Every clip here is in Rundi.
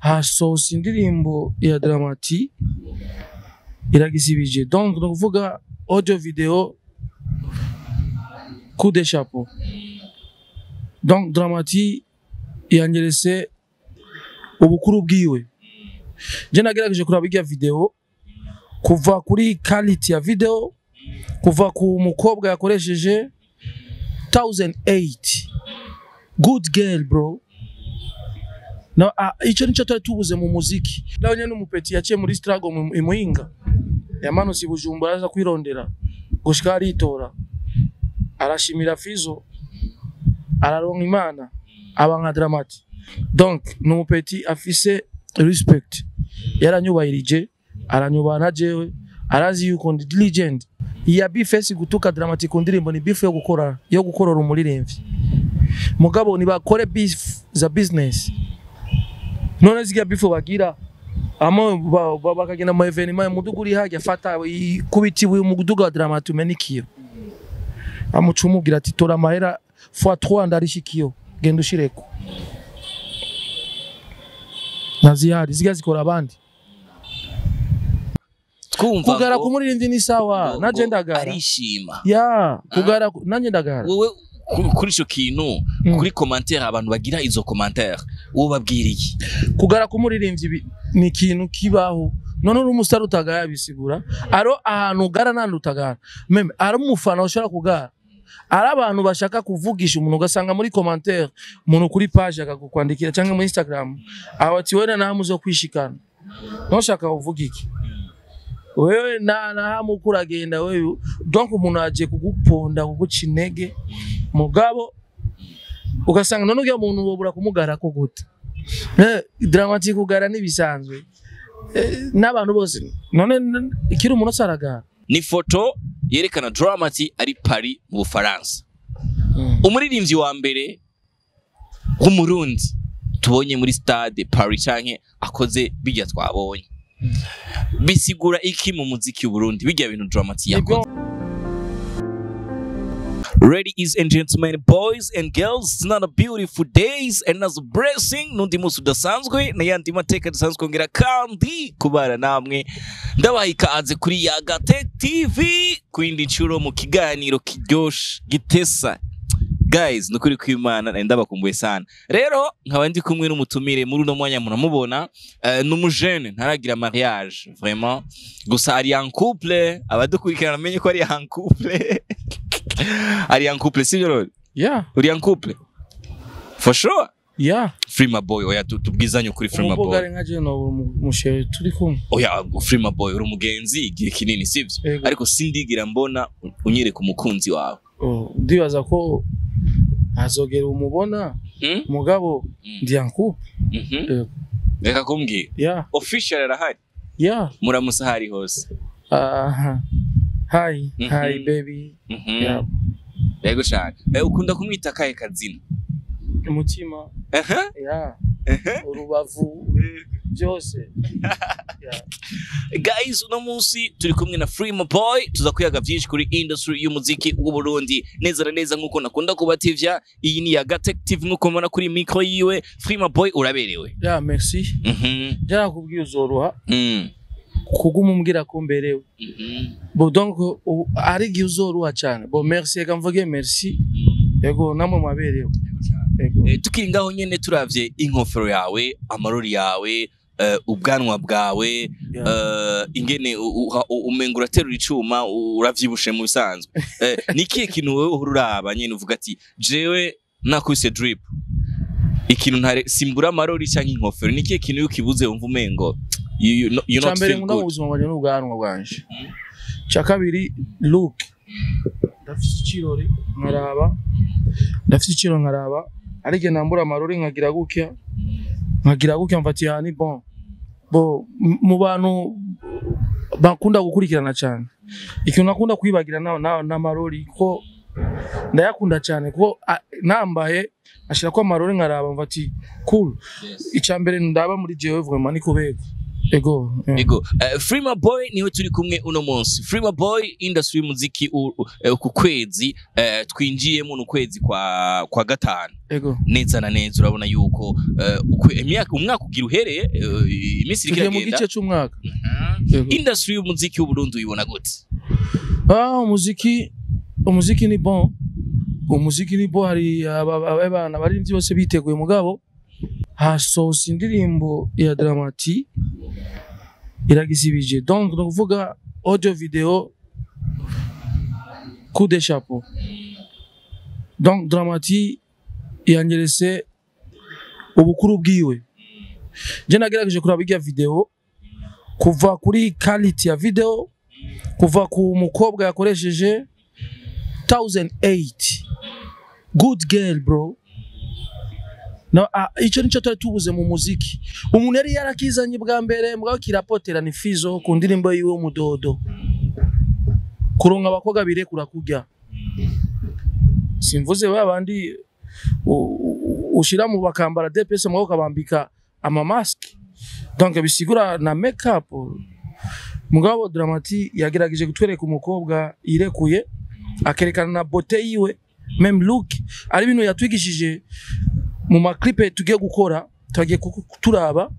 Hasohotse indirimbo ya Drama-T iragisibije, donc ni ukuvuga audio, video, coup de chapeau. Donc Drama-T yanyeretse ubukuru bwiwe. Je nagerageje kuraba irya video, kuva kuri quality ya video, kuva ku mukobwa yakoresheje 1008, good girl, bro. No, ico nico twari tubuze mu muziki. Nawe nyene umupeti yaciye muri struggle imuhinga, yamanutse i Bujumbura aza kwirondera gushika aritora, arashimira Fizo, araronka Imana, aba nka Drama-T. Donc ni umupeti afise respect, yaranyubahirije, aranyubaha na jewe arazi yuko ndi legend. Iya B-Face gutuka Drama-T ku ndirimbo ni beef yo gukora, yo gukorora umuririmbyi. Mugabo nibakore beef za business. None zirya beef bagira amo bakagenda mu événement, umuduga uri hajya, fata kubita ibuye umuduga wa Drama-T, umena ikiyo, amuca umubwira ati: "Tora amahera fois 3, ndarisha ikiyo, genda ushireko." Nazihari zirya zikora abandi. Twumva Kugara ngo ku muririmbyi ni sawa. Naje ngo ndagara. Arishima. Ya, kugara nanje ndagara. Wowe kuri ico kintu, kuri commentaire, abantu bagira izo commentaire, wowe babwira iki? Kugara ku muririmbyi ni ikintu kibaho. None uri umusitari utagaya, bisigura aro ahantu ugara nandi utagara, même ari umufana ushobora kugara, ari abantu bashaka kuvugisha umuntu, ugasanga muri commentaire umuntu kuri page akakukwandikira cyangwa muri Instagram aho ati: "Wewe na hamu zo kwishikana, ntushaka uvuga iki wewe na hamu uko uragenda wewe." Donc umuntu aje kuguponda, kuguca intege, mugabo ugasanga none uriya muntu wobura kumugara ko gute? Drama-T kugara n'ibisanzwe. N'abantu bose none ikiri umuntu aragara. Ni foto yerekana Drama-T ari Paris mu Bufaransa, umuririmbyi wa mbere w'Umurundi tubonye muri stade Paris canke akoze bijya twabonye. Bisigura iki mu muziki w'Uburundi, bijya bintu Drama-T yakoze? Ladies and gentlemen, boys and girls, it's another beautiful days and another blessing. Nundi musi udasanzwe n'ayandi mateka dusanzwe kongera kandi kubara namwe. Ndabaha ikaze kuri Yaga Tech TV ku yindi nshuro mu kiganiro kiryoshe gitesa. Guys, nukuri kw'Imana nari ndabakumbuye sana. Rero nkaba ndi kumwe n'umutumire muri uno mwanya muramubona, n'umujene ntaragira mariage vraiment, gusa ari en couple. Abadukurikirana bamenye ko ari en couple. Ari en couple, sivyo rero? Yeah. Uri en couple for sure? Yeah. Frima Boy, oya, tubwizanye ukuri, Frima Boy. Umubogare nka je no mushere turi kumwe. Oya, Frima Boy, uri umugenzi igihe kinini, sivyo? Yego. Ariko sindigira mbona unyereka umukunzi wawe. Oh, ndibaza ko azogera umubona. Mugabo ndi en couple. Yego. Reka kumbwira. Yeah. Official arahari? Yeah. Muramusa ahari hose. Hi. Hi baby. Yeah. Yego cyane. Ukunda kumwita akahe kazina? Umutima. Yeah, urubavu, byose. Yeah. Guys, uno munsi turi kumwe na Frima Boy, tuza kwiyaga byinshi kuri industry y'umuziki w'u Burundi neza na neza. Nkuko nakunda kubativya, iyi ni ya Gatech TV. Nkuko mubona kuri micro yiwe Frima Boy, uraberewe. Yeah, merci. Byarakubwiye uzoroha kuguma umbwira ko mberewe. Bon, donc ari igihe uzoruha cyane. Bon, merci, reka mvuge merci. Yego, namwe mwaberewe. Yego. Tukiri ngaho nyene, turavye inkofero yawe, amarori yawe, ubwanwa bwawe, ingene umenga uraterura icuma, uravyibushe mu bisanzwe. Ni ikihe kintu wewe uhora uraba nyene uvuga ati: "Jewe nakubise drip, ikintu ntare simbura amarori canke inkofero"? Ni ikihe kintu iyo ukibuze wumva umengo you not Icya mbere feel nkunda mu good? buzima bwanjye n'ubwanwa bwanje. Icya kabiri, look, ndafite ikirori nkaraba, ndafite ikiro nkaraba, ariko igihe nambura amarori nkagira gutya, nkagira gutya, mfatiye aha ni bon. Bo mu bantu bakunda gukurikirana cyane, ikintu nakunda kwibagira n'amarori, ko ndayakunda cyane, kuko nambaye ashira ko amarori nkaraba mva ati: "Cool." Icya mbere ndaba muri jewe vraiment ni kubego. Ego. Ego, Freema Boy niwe turi kumwe uno munsi. Freema Boy, industry y'umuziki ku kwezi twinjiyemo ni ukwezi kwa gatanu. Ego. Neza na neza urabona yuko imyaka ugira uhereye, iminsi iriko Tugiye mu iragenda. gice c'umwaka. Ego. Industry y'umuziki w'Uburundi uyibona gute? Ah, umuziki ni bon. Umuziki ni bon, hari abana baririmbyi bose biteguye, mugabo hasohotse indirimbo ya Dramati iragisibije. Donc ni ukuvuga audio video, coup de chapeau. Donc Dramati yanyeretse ubukuru bwiwe. Je nagerageje kuraba irya video, kuva kuri quality ya video, kuva ku mukobwa yakoresheje 1008, good girl, bro. No, ico nico twari tubuze mu muziki. Umuntu yari yarakizanye bwa mbere mugabo kirapotera ni Fizo ku ndirimbo yiwe Umudodo. Kuronka abakobwa birekura kurya, simvuze ba bandi ushira mu bakambara DPS mugabo ukabambika ama masque, donc bisigura na make up. Mugabo Dramati yagerageje kutwereka umukobwa irekuye, akerekana na beauté yiwe, même look. Ari ibintu yatwigishije mu ma clip tugiye gukora, tugiye turaba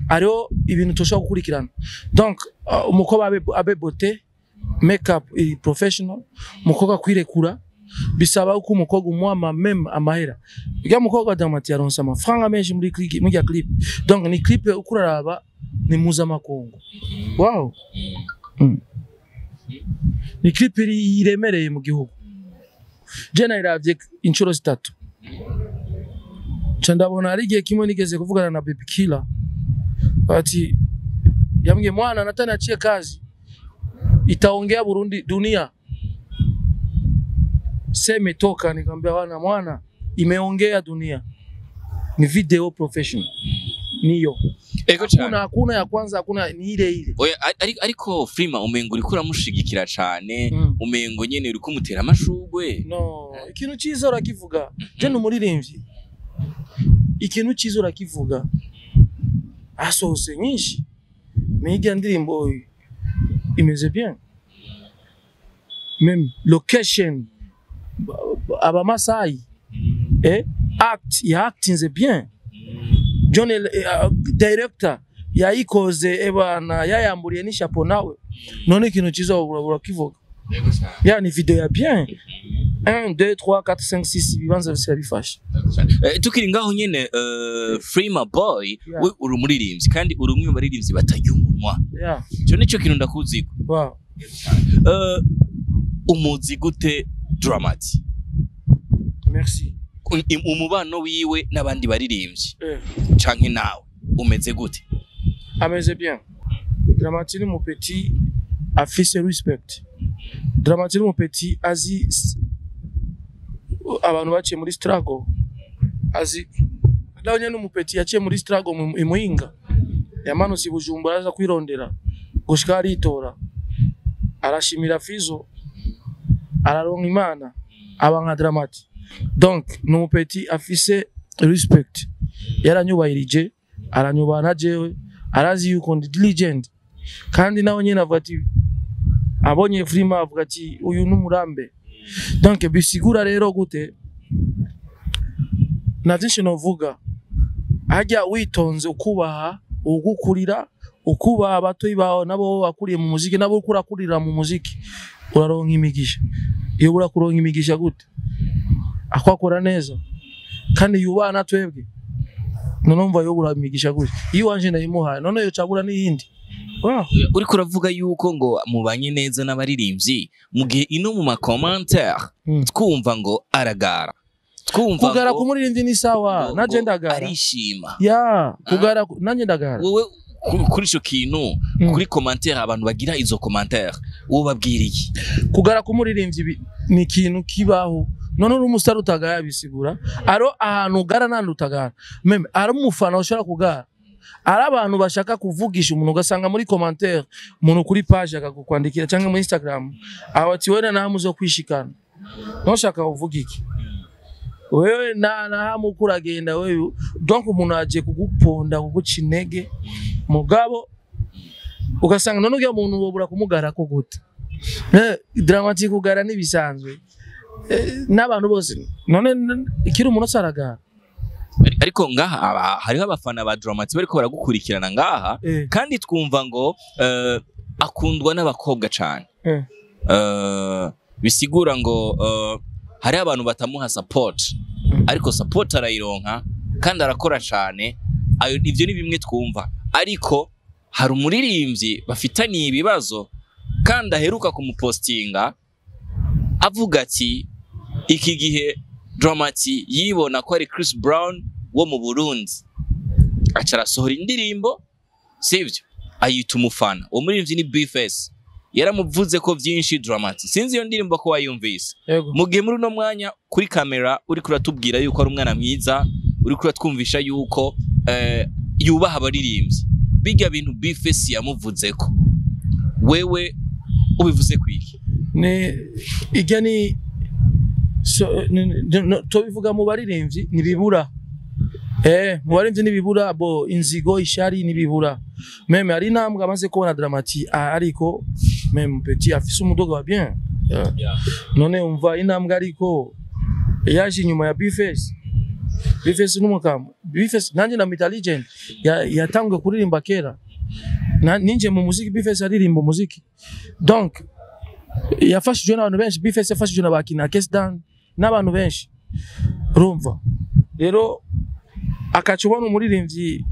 ariho ibintu tushobora gukurikirana. Donc umukobwa abe beauté, make up iri professional, umukobwa kwirekura bisaba ko umukobwa umuha même amahera. Ujya mukobwa Dramati yaronse amafaranga menshi muri clip, muri ya clip. Donc ni clip uko uraraba ni mpuzamakungu. Wow. Ni clip iri iremereye mu gihugu. Je nayiravye inshuro zitatu, nca ndabona hari igihe kimwe nigeze kuvugana na Baby Killer, ati yambwiye: "Mwana, Nathan achie kazi itaongea Burundi, dunia seme toka." Nikamwambia: "Wana mwana, imeongea dunia, ni video professional niyo." Ego cyane. Hakuna ya kwanza, hakuna, ni ile ile. Oya, ariko Freema, umengo uriko uramushigikira cane. Umengo nyene uriko umutera amashurwe. No, ikintu cyiza urakivuga. Je ni umuririmbyi, ikintu cyiza urakivuga. Asohotse nyinshi, mais ndirimbo imeze bien, même location, abamasayi, act yaactinze bien. John director yayikoze, ebana yayamburiye n'ishapo nawe. None ikintu cyiza urakivuga. Ya, ni video ya bien. 1 2 3 4 5 6, ibibanza byose yabifashe. Tukiri ngaho nyene, Freema Boy, we uri umuririmbyi kandi uri umwe mu baririmbyi batarya umunwa. Ico nico kintu ndakuziko. Umuzi gute Dramati? Merci. Umubano wiwe n'abandi baririmbyi canke nawe umeze gute? Ameze bien. Dramati ni mupeti afise respect. Dramati ni mupeti azi abantu baciye muri struggle, azi nawe nyene umupeti yaciye muri struggle i Muyinga, yamanutse i Bujumbura aza kwirondera gushika aritora, arashimira Fizo, araronka Imana, aba nka Dramati. Donc ni umupeti afise respect, yaranyubahirije, aranyubaha na jewe arazi yuko ndi legend. Kandi nawe nyene avuga ati, abonye Freema avuga ati: "Uyu ni umurambe." Donc bisigura rero gute, na byinshi novuga. Hajya witonze, ukubaha ugukurira, ukubaha abatoyi bawe nabo wakuriye mu muziki, nabo uriko urakurira mu muziki, uraronka imigisha. Iyo urakuronka imigisha gute, akwakora neza kandi yubaha na twebwe, none umva yobura imigisha gute? Iyo wanje ndayimuhaye, none yo cabura n'iyindi. Wow. Uriko uravuga yuko ngo mubanye neza n'abaririmbyi, mu gihe ino mu ma commentaire twumva ngo aragara, twumva Kugara ngo ku muririmbyi ni sawa. Naje ngo ndagara. Arishima. Ya, kugara nanjye ndagara. Wowe kuri ico kintu, kuri commentaire, abantu bagira izo commentaire, wowe babwira iki? Kugara ku muririmbyi ni ikintu kibaho. None uri umusitari utagaya, bisigura aro ahantu ugara nandi utagara, même ari umufana ushobora kugara, ari abantu bashaka kuvugisha umuntu, ugasanga muri commentaire umuntu kuri page akakukwandikira cyangwa muri Instagram aho ati: "Wewe na hamu zo kwishikana, ntushaka uvuga iki wewe na hamu uko uragenda wewe." Donc umuntu aje kuguponda, kuguca intege, mugabo Ugasanga none ugiye umuntu wobura kumugara ko gute? Dramatique kugara nibisanzwe. N'abantu bose none ikiri umuntu saragara. Ariko ngaha hariho abafana ba Dramatique bariko baragukurikirana ngaha, kandi twumva ngo akundwa n'abakobwa cyane. Bisigura ngo hari abantu batamuha support, ariko support arayironka kandi arakora cyane. Ayo ivyo ni bimwe twumva, ariko hari umuririmbyi bafitaniye ibibazo kandi aheruka kumupostinga avuga ati iki gihe Dramati yibona ko ari Chris Brown wo mu Burundi, aca arasohora indirimbo, sivyo, ayita umufana. Uwo muririmbyi ni B-Face, yaramuvuze ko vyinshi Dramati. Sinzi iyo ndirimbo ko wayumvise. Mu gihe muri uno mwanya kuri kamera uri kuratubwira yuko ari umwana mwiza, uri kuratwumvisha yuko yubaha abaririmbyi, bijya bintu B-Face yamuvuzeko wewe ubivuze kwiki? Ni ijya ni so, tubivuga mu baririmbyi nibibura. Mu baririmbyi nibibura, bo inzigo ishari nibibura. Meme ari intambwe amaze kubona Dramati, ariko meme petit afise umudogo wa bien. None umva intambwe ariko yaje inyuma ya B-Face. B-Face n'umukamo. B-Face nanje na Metal Legend yatanguye kuririmba kera. Ninje mu muziki B-Face aririmba umuziki. Donc yafashijwe n'abantu benshi, B-Face yafashijwe n'abakina Case Down n'abantu benshi. Urumva rero akaca ubona umuririmbyi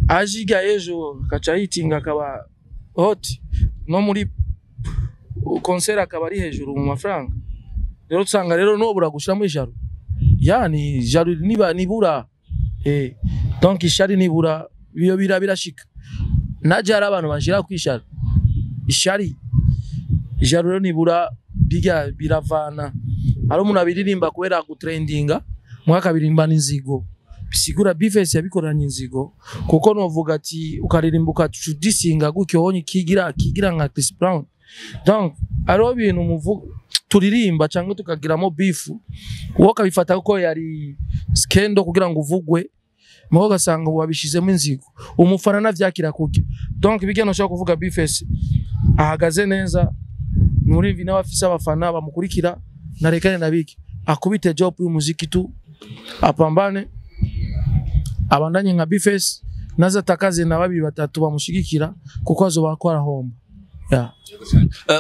ajiga ejo akaca yitinga akaba hot no muri concert akaba ari hejuru mu mafaranga. Rero usanga rero nobura gushiramo ijaro, yani jaro niba nibura, donc ishari nibura, biyo birashika. Naje hari abantu banshira kwishara ishari, ijaro rero nibura, biga biravana. Hari umuntu abiririmba kubera gutrendinga, mwaka birimba n'inzigo. Bisigura B-Face yabikoranye inzigo, kuko novuga ati ukaririmba ukacudisinga gutyo honye kigira nka Chris Brown. Donc hariho ibintu muvuga turirimba cyangwa tukagiramo beef, wowe ukabifata kuko yari skendo kugira ngo uvugwe, muho ugasanga wabishizemo inzigo, umufana navyakira kurya. Donc bijya no kuvuga B-Face ahagaze neza muri vi n'abafise abafana bamukurikira, narekane nabiki akubite job y'umuziki tu, apambane abandanye nka B-Face, naza takaze na babiri batatu bamushigikira kuko azoba akora home.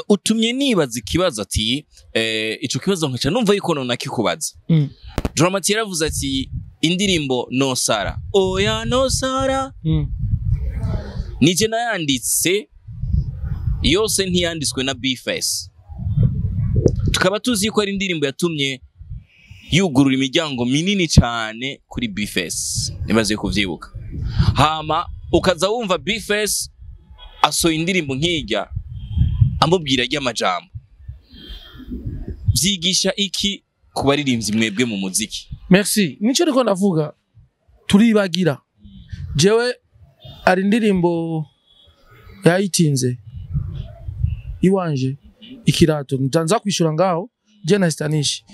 Utumye nibaza ikibazo ati ico kibazo nkaca numva yuko none nakikubaza. Dramati yaravuze ati indirimbo No Sara, oya No Sara, nije nayanditse yose ntiyanditswe na B-Face. Tukaba tuzi ko ari indirimbo yatumye yugurura imiryango minini cyane kuri B-Face, nibaze kuvyibuka. Hama ukaza wumva B-Face asohoye indirimbo nkijya amubwira ry'amajambo, vyigisha iki ku baririmbyi mwebwe mu muziki? Merci, nico riko ndavuga turibagira. Jewe ari indirimbo yayitinze iwanje ikirato, ndanza kwishura ngaho je na Stanish,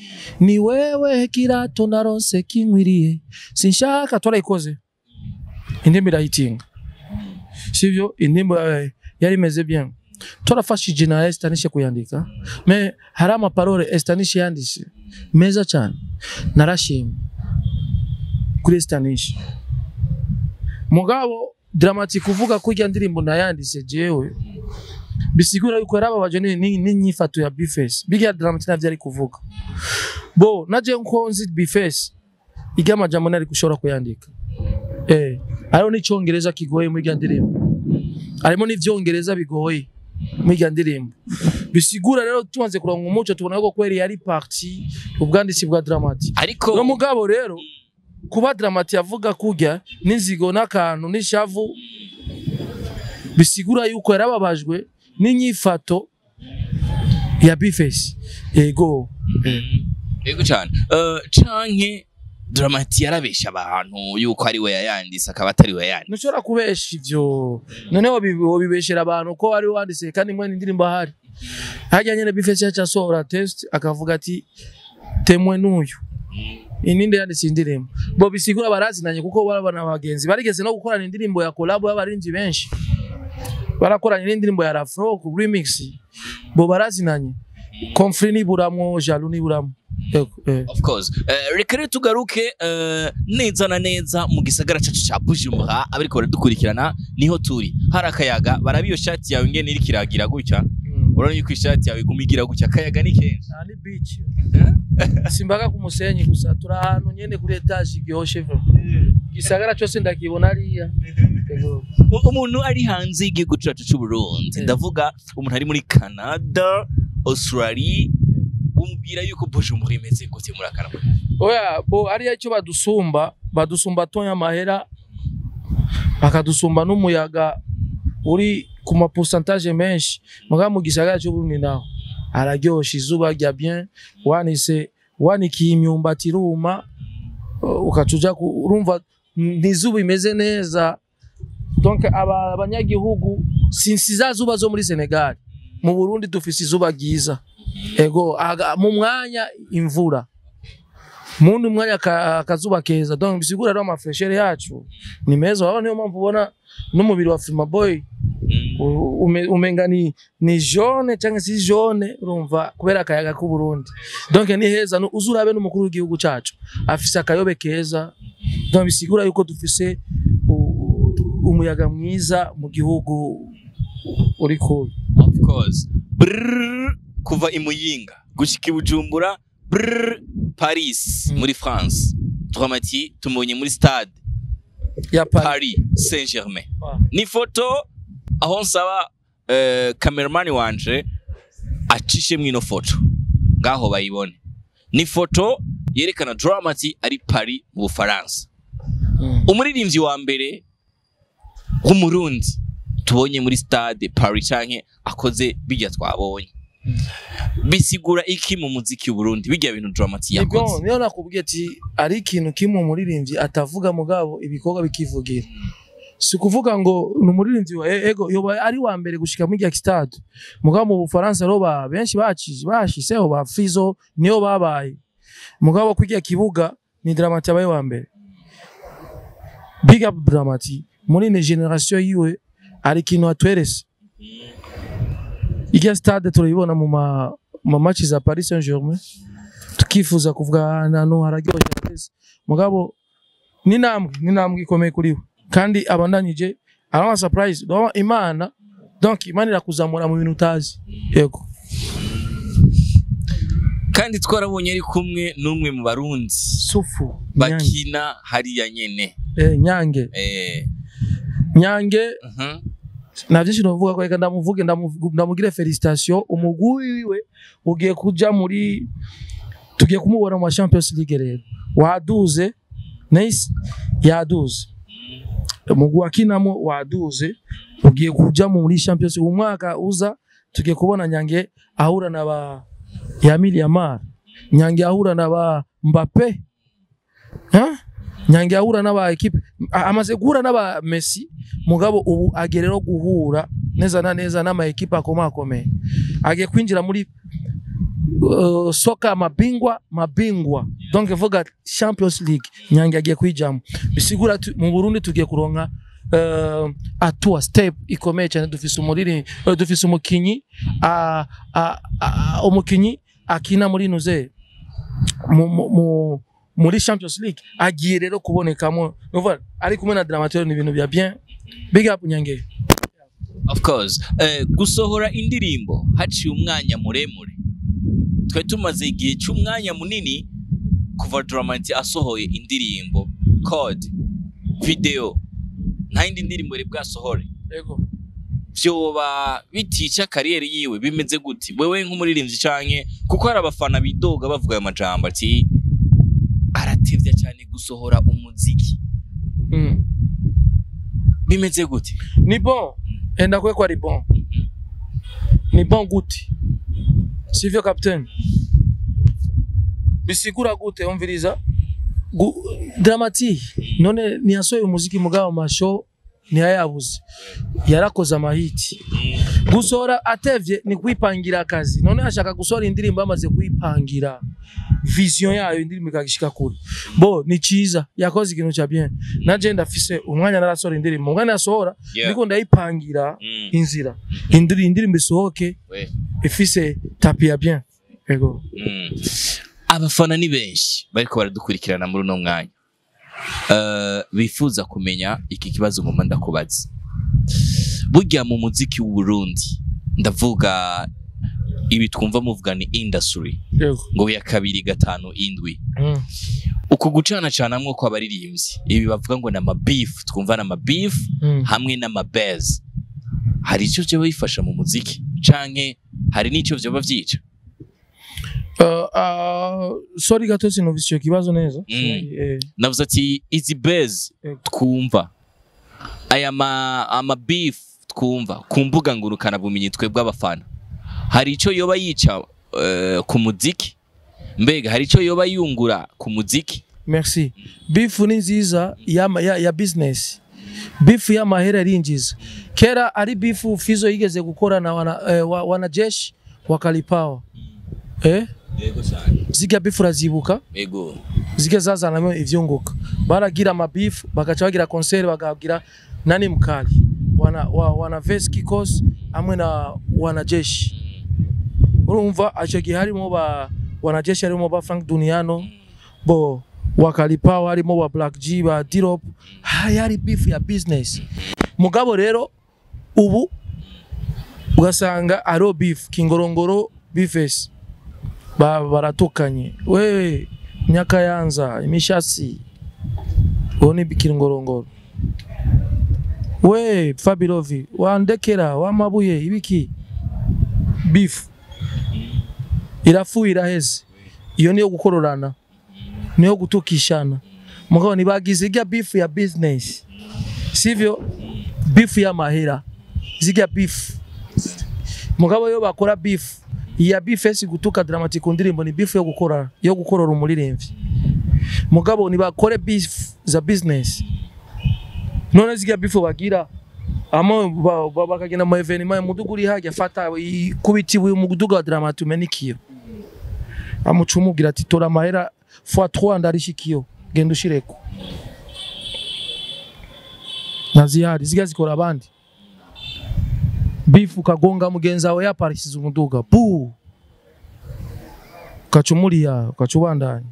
ni wewe kirato naronse kinkwiriye sinshaka, twarayikoze indirimbo irayitinga, sivyo? Indirimbo yari meze bien, twarafashije na Stanish kuyandika, me hari ama parole Stanish yanditse meza cyane, narashimye kuri Stanish. Mugabo Dramati kuvuga ko irya ndirimbo nayanditse jewe, bisigura yuko yarababaje n'inyifato ya B-Face. Biga Dramati navyo ari kuvuga. Bo naje nko nzi B-Face irya majambo nari gushobora kuyandika. Hariho n'icongereza kigoye muri irya ndirimbo, harimo n'ivyongereza bigoye muri irya ndirimbo. Bisigura rero tumaze kuronka umuco tubona ko kweri yari parti ubwanditsi bwa Dramati. Ariko no mugabo rero kuba Dramati yavuga kurya n'inzigo n'akantu n'ishavu, bisigura yuko yarababajwe n'inyifato ya B-Face. Yego. Yego cyane. Canke Dramati yarabesha abantu yuko ari we yayanditse akaba atari we yayanditse. Ntushobora kubesha ivyo. None wobibeshera abantu ko ari wanditse kandi mwene indirimbo ahari. Hajya nyene B-Face yacasohora test akavuga ati temwe n'uyu. Ininde yanditse indirimbo. Bo bisigura barazinanye kuko barabana abagenzi. Barigeze no gukorana indirimbo ya collab y'abarinzi benshi. Barakoranye n'indirimbo ya Rafro ku remix. Bo barazinanye. Conflit niburamwo, jaloux niburamwo. Of course. Reka rero tugaruke neza na neza mu gisagara cacu ca Bujumbura, abariko baradukurikirana niho turi. Hari akayaga, barabi iyo shati yawe ingene iriko iragira gutya. Urabona yuko ishati yawe iguma igira gutya, akayaga ni kenshi. Aha ni beach. Simbaga ku musenyi gusa, turi ahantu nyene kuri etage iryoshe vyo. Gisagara cose ndakibona hariya. Umuntu ari hanze y'igihugu cacu c'u Burundi, ndavuga umuntu ari muri Canada, Australia, umubwira yuko Bujumbura imeze gute muri akarama? Oya, bo ariya icyo badusumba tonya amahera, bakadusumba n'umuyaga uri ku ma pourcentage menshi. Muga mu gisagara cy'u Burundi naho araryoshe, izuba rya bien, wanise wanikiye imyumbati iruma, ukacuja urumva n'izuba imeze neza. Donc abanyagihugu sinsi za zuba zo muri Senegal, mu Burundi dufise izuba ryiza. Ego mu mwanya imvura, mundi mwanya akazuba keza. Donc bisigura rero ama fraîcheur yacu ni meza. Wabona niyo mpamvu ubona n'umubiri wa Filma Boy umenga ni jaune cyangwa si jaune, urumva kubera akayaga k'u Burundi. Donc ni heza, uzurabe n'umukuru w'igihugu cacu afise akayobe keza. Donc bisigura yuko dufise umuyaga mwiza mu gihugu uri cool. Of course. Brrr, kuva i Muyinga gushika i Bujumbura, brrr, Paris muri France. Dramati tumubonye muri stade ya Paris Saint-Germain. Ni foto aho nsaba cameraman wanje acishe mwino foto ngaho bayibone. Ni foto yerekana Dramati ari Paris mu Bufaransa. Umuririmbyi wa mbere w'Umurundi tubonye muri stade Paris canke akoze bijya twabonye. Bisigura iki mu muziki w'u Burundi bijya bintu Dramati yakoze? Niyo nakubwiye ati ari ikintu kimwe umuririmbyi atavuga mugabo ibikorwa bikivugira. Si kuvuga ngo ni umuririmbyi wa ego yoba ari wa mbere gushika muri stade. Mugabo mu Bufaransa ro ba benshi bashiseho ba Fizo niyo babaye. Mugabo kwigira kibuga ni Dramati abaye wa mbere. Big up Dramati muri ne generation yiwe ari ikintu atwerese. Igiya stade turayibona mu ma match za Paris Saint-Germain tukifuza kuvuga no hararyoshye. Mugabo ni namwe ikomeye kuri we kandi abandanyije arama surprise do Imana. Donc Imana irakuzamura mu bintu utazi. Yego. Kandi twarabonye ari kumwe n'umwe mu Barundi Sufu bakina hariya nyene. Nyange. Nyange. Na byinshi novuga ko reka ndamuvuge ndamugire felicitation. Umugwi wiwe ugiye kuja muri tugiye kumubona mu Champions League rero. Waduze nice yaduze. Umugwi wakinamo waduze ugiye kuja muri Champions umwaka uza tugiye kubona Nyange ahura na ba Yamil Yamal, Nyange ahura na ba Mbappe. Nyange ahura n'aba equipe amaze guhura n'aba Messi mugabo ubu agerero guhura neza na neza n'ama equipe akomakomeye. Agiye kwinjira muri soka mabingwa donc vuga Champions League Nyange agiye kwijamo. Bisigura mu Burundi tugiye kuronka atua step ikomeye cyane. Dufise umuriri dufise umukinyi umukinyi akina muri nuze muri Champions League agiye rero kubonekamo. Nuvuga ari kumwe na Dramati ni ibintu bya bien. Big up Nyange. Of course. Gusohora indirimbo haciye umwanya muremure. Twe tumaze igihe cy'umwanya munini kuva Dramati asohoye indirimbo code video nta yindi ndirimbo iri bwasohore. Yego. Vyoba bitica kariyeri yiwe bimeze gute wewe nk'umuririmbyi canke kuko hari abafana bidoga bavuga ayo majambo ati aratevya cyane gusohora umuziki. Bimeze gute? Ni bon. Enda kwe kwa bon. Ni bon gute. Sivyo captain. Bisigura gute umviriza? Dramati none ni asoye umuziki mugabo masho ni ayabuze. Yarakoze amahiti. Gusohora atevye ni kwipangira akazi. None ashaka gusohora indirimbo amaze kwipangira. Vision yayo indirimbo ikagishika kure. Bo ni ciza, yakoze ikintu ca bien. Naje ndafise umwanya narasohora indirimbo, umwanya nasohora ndiko ndayipangira inzira. Indirimbo isohoke ifise tapi ya bien. Ego. Abafana ni benshi bariko baradukurikirana muri uno mwanya. Bifuza kumenya iki kibazo ngomba ndakubaza. Burya mu muziki w'u Burundi ndavuga ibi twumva muvuga ni industry ngo ya 2 5 7. Uku gucana canamwo kw'abaririmbyi ibi bavuga ngo na beef, twumva na beef hamwe na mabez, hari ico byo bifasha mu muziki canke hari nico byo bavyica? Sorry gato sinumvise ico kibazo neza. Navuze ati izi bez twumva aya ama beef twumva ku mbuga ngurukana bumenyi twebwe abafana, hari ico yoba yica ku muziki? Mbega hari ico yoba yungura ku muziki? Merci. Beef ni nziza ya business. Beef ya mahera irinjiza. Kera ari beef Fizo yigeze gukora na wanajeshi wakalipawa. Yego cyane. Ziga beef urazibuka? Yego. Ziga zazanamo ivyunguka. Baragira ama beef bagaca bagira concert bagagira nani mkali. Wana verse kikos amwe na wanajeshi. Urumva aco gihe harimo ba wanajeshi, harimo ba Frank Duniano, bo wakalipawa, harimo ba Black G, ba Dirop. Hari beef ya business. Mugabo rero ubu ugasanga aro beef Kingorongoro beefes baratukanye. Wewe Nyakayanza imishasi uwo ni Kingorongoro, we Fabilovi wandekera wamabuye ibiki, beef irafu iraheze. Iyo niyo gukororana, niyo gutukishana. Mugabo nibagize irya beef ya business, sivyo? Beef ya mahera zirya beef. Mugabo yo bakora beef iya beef esi gutuka dramatic ndirimbo ni beef yo gukora, yo gukorora umuririmbyi. Mugabo nibakore beef za business. None zirya beef bagira amo bakagenda mu evenement muduguri hajya fata kubiti uyu muduga wa dramatic umenikiyo. Amucumubwira ati tora mahera x3 ndarishikiyo genda ushireko. Nazihari ziga zikora abandi. Beef ukagonga mugenza wawe yaparisize umuduga bu ukacumulia ukacubandanya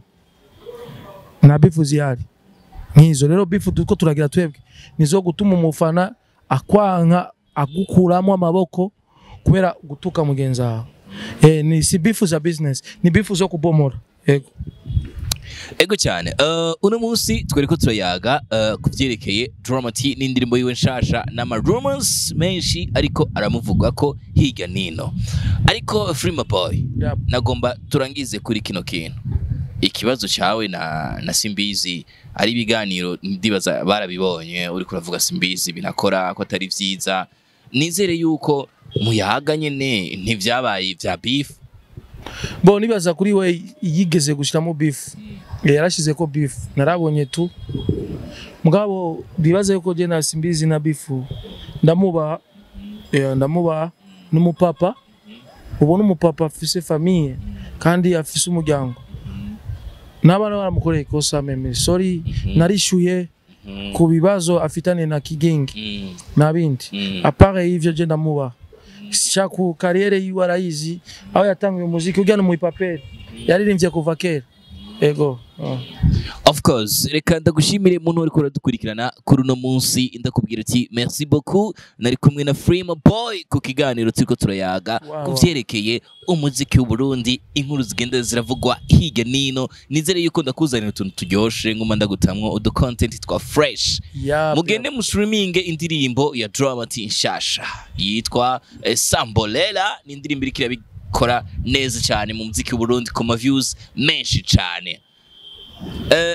na beef zihari nkizo. Rero beef duko turagira twebwe nizo gutuma umufana akwanka agukuramo amaboko kubera gutuka mugenza wawe. Ni si beef za business, ni beef zo kubomora. Yego. Ego cyane. Uno munsi twereko turayaga kuvyerekeye Drama T n'indirimbo yiwe nshasha n'ama rumors menshi ariko aramuvuga ko hirya nino. Ariko Freema Boy, nagomba turangize kuri kino kintu. Ikibazo cyawe na Simbizi ari ibiganiro ndibaza barabibonye uri kuravuga Simbizi binakora ko atari vyiza. Nizere yuko muyaga nyene ntivyabaye vya beef. Bo nibaza kuri we yigeze gushiramo beef. Yarashize ko beef narabonye tu. Mugabo bibaza yuko je na Simbizi na beef ndamuba, ndamuba n'umupapa. Ubona umupapa afise famille kandi afise umuryango. Nabana baramukoreye ikosa meme sorry narishuye ku bibazo afitane na Kigingi nabindi. Apare ivyo je ndamuba. Shaku kariyere yiwe arayizi aho yatanguye umuziki ujya mu ipaperi yaririmbye kuva kera. Ego. Of course, reka ndagushimire muntu uri kuradukurikirana kuri uno munsi, ndakubwira ati merci beaucoup. Nari kumwe na Freema Boy ku kiganiro turiko turayaga kuvyerekeye umuziki w'u Burundi, inkuru zigenda ziravugwa hirya nino. Nizere yuko ndakuzanira utuntu turyoshe nguma ndagutamwo udu content twa fresh. Mugende mu streaming indirimbo ya Drama T nshasha yitwa Sambolela, ni indirimbo iriko irabikora neza cyane mu muziki w'u Burundi ku ma views menshi cyane.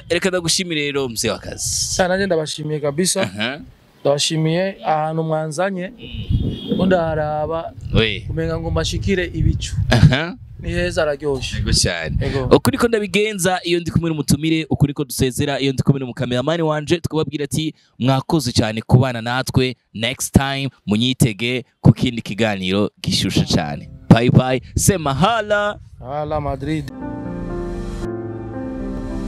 Reka ndagushimire rero mzee wa kazi. Sana nje ndabashimiye kabisa. Ndabashimiye ahantu mwanzanye. Ndaharaba kumenga ngo mashikire ibicu. Ni heza araryoshe. Yego cyane. Ukuri ko ndabigenza iyo ndi kumwe n'umutumire, ukuri ko dusezera iyo ndi kumwe n'umukameramani wanje, tukababwira ati mwakoze cyane kubana natwe, next time munyitege ku kindi kiganiro gishusha cyane. Bye bye. Sema hala. Hala Madrid.